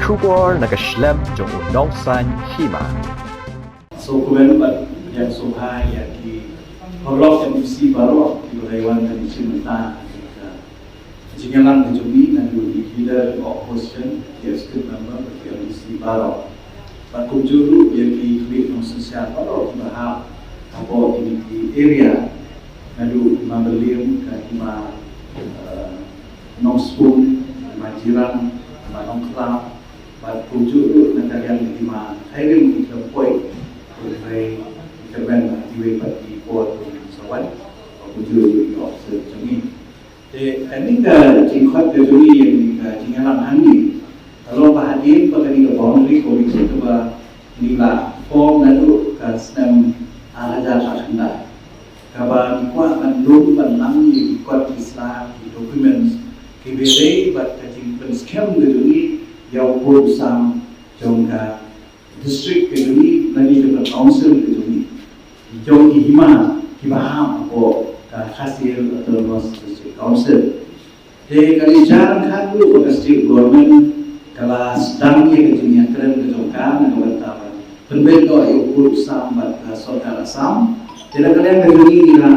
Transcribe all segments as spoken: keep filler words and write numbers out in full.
Khubor na ka shlem jong u nongsaiñ hima. Sngewkmen bad pdiang sngewbha ïa ki paralok M D C baroh kiba la wan ban ïashim bynta ha ka jingïalang ka jong ngi, naduh ki leader of opposition, ki executive member bad ki M D C baroh. Bad kumjuh ruh ïa ki khlieh nongsynshar baroh kiba hap hapoh kine ki area, naduh hima Mylliem, ka hima, eh, Nongspung, hima Jirang, hima Nongkhlaw, bad kumjuh ruh na ka liang ka hima Khyrim, ki khlem poi, ki khlem poi, ki kyrmen ha kiwei pat ki por ki sa wan, bad kumjuh ruh ki officer jong ngi. Te kane ka jingkhot ka jong ngi ïa kane ka jingïalang hangne ka long ba hadien ba kane ka boundary committee kaba ngi la form naduh ka snem ar hajar khatkhyndai, kaba ngi kwah ban lum ban lang ïa ki kot ki sla, ki documents kiba ïadei bad ka jingpynskhem ka jong ngi ïa u pud u sam jong ka district ka jong ngi lane jong ka council ka jong ngi, jong ki hima kiba hap hapoh ka Khasi Hills Autonomous District Council. Te ka la ïaid ryngkat ruh ba ka state government ka la sdang ïa ka jingïakren ka jong ka na ka bynta ban pynbeit noh ïa u pud u sam bad ka sorkar Assam. Te na ka liang ka jong ngi ngi la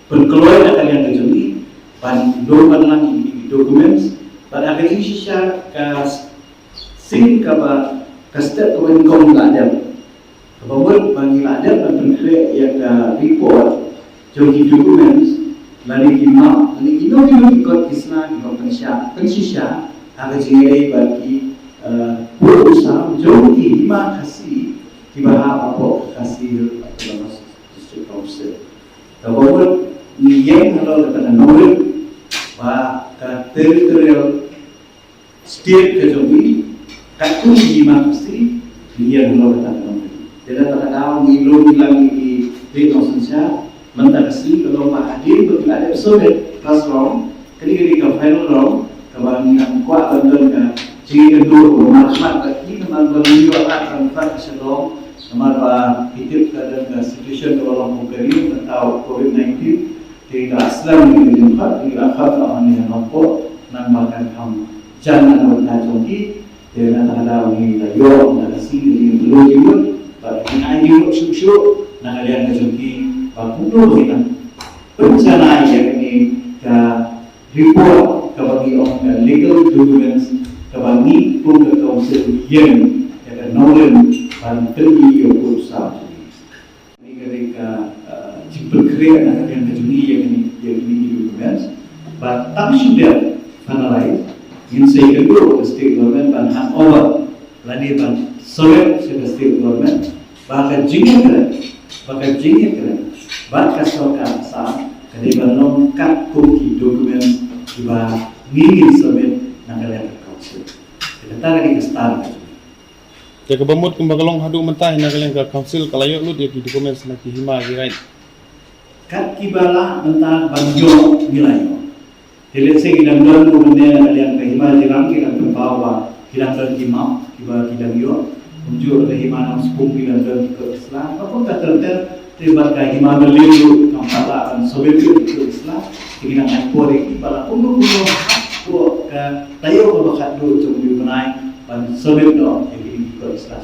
pynkloi na ka liang ka jong ngi ban lum ban lang ïa ki documents, bad ha ka jingshisha ka sien kaba, ka step kaba nyngkong ngi la dep, kaba mut ba ngi la dep ban pynkhreh ïa ka report jong ki documents, lane ki map, lane kino kino ki kot ki sla kiba pynshisha, pynshisha ha ka jingïadei bad ki, eh, pud u sam jong ki hima Khasi kiba hap hapoh Khasi Hills Autonomous District Council. Kaba mut ngi ïeng halor kata ka nongrim ba ka territorial state ka jong ngi, katkum ki hima Khasi, ngi ïeng halor kata ka nongrim. Te na kata ka daw ngi lum ngi lang ïa ki khlieh nongsynshar, mynta ka sngi ka long ba hadien ba ki la dep submit first round, kane ka dei ka final round, kaba ngi nang kwah ban don ka jingïakynduh kaba markhmat bad ki, namar ba ngi ïoh lad ban phah sha Shillong, namar ba ki tip ka don ka situation kaba long kum kane mynta u covid nineteen. Te ngi la slem ïa ka jingkhot, ngi la khot noh hangne ha Nongpoh, namar ba kan kham jan na ka bynta jong ki. Te na kata ka daw ngi la ïoh na ka sngi ka jingïatylli jingmut bad ngi ai jingmut shuh shuh na ka liang ka jong ki ba kumno ba ngi nang pynjanai ïa kane ka report kaba ngi ong ka legal documents kaba ngi kum ka council ngi ïeng ïa ka nongrim ban pynïoh ïa u pud u sam jong ngi. Kane ka dei ka, eh, jingpynkhreh na ka liang ka jong ngi ïa kine, ïa kine ki documents. Bad tang shu dep finalize, ngin sa ïakynduh ka state government ban hand over lane ban submit sha ka state government, ba ka jingïakren, ba ka jingïakren bad ka sorkar Assam ka dei ban long katkum ki documents kiba ngi ngin submit na ka liang ka council. Te kata ka dei ka start ka jong ngi. Te kaba mut kumba ka long haduh mynta, na ka liang ka council ka la ïoh lut ïa ki documents na ki hima ki, right? Kat kiba lah mynta ban ïoh ngi la ïoh. Te lehse ki dang don kumne na ka liang ka hima Jirang, ki dang pynpaw ba ki dang don ki map kiba ki dang ïoh. Kumjuh ka hima Nongspung ki dang don ki kot ki sla. Ka pun ka ter ter, te bad ka hima Mylliem ruh kam pat lah ban submit ïa ki kot ki sla. Te ki dang ai por ïa ki ba la kumno kumno hapoh ka taïew kaba khatduh jong une u bnai ban submit noh ïa ki kot ki sla.